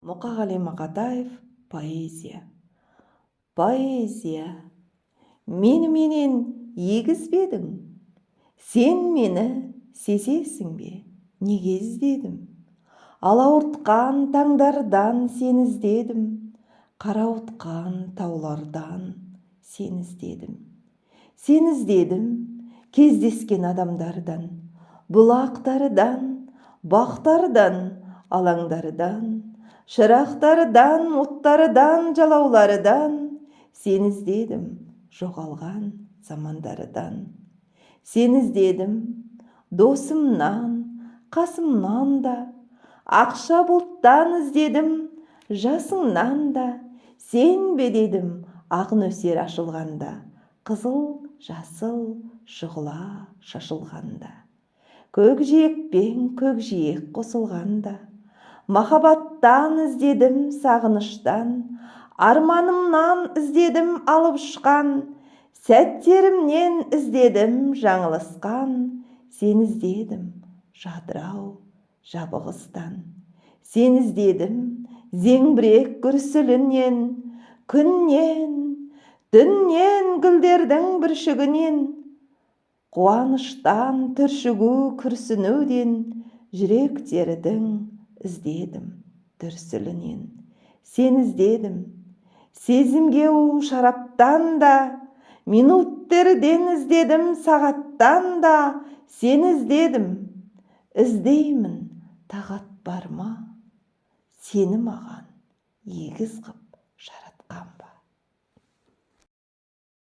Мұқағали Мақатаев, «Поэзия». Поэзия, меніменен егіз бе едің? Сен мені сезесің бе? Неге іздедім? Алауыртқан таңдардан сені іздедім, қарауытқан таулардан сені іздедім. Сені іздедім кездескен адамдардан, бұлақтардан, бақтардан, алаңдардан, шырақтардан, оттардан, жалаулардан. Сені іздедім жоғалған замандардан. Сені іздедім досымнан, қасымнан да, ақша бұлттан іздедім, жасыңнан да. Сен бе дедім ақ нөсер ашылғанда, қызыл жасыл шұғыла шашылғанда, көкжиекпен көкжиек қосылғанда. Махаббаттан іздедім, сағыныштан, арманымнан іздедім, алып ұшқан сәттерімнен іздедім жаңылысқан. Сені іздедім жадырау жабығыстан. Сені іздедім зеңбірек гүрсілінен, күннен, түннен, гүлдердің бүршігінен, қуаныштан түршігу, күрсінуден, жүректердің іздедім дүрсілінен. Сені іздедім сезімге у шараптан да, минуттерден іздедім, сағаттан да. Сені іздедім, іздеймін, тағат бар ма сені маған егіз қып?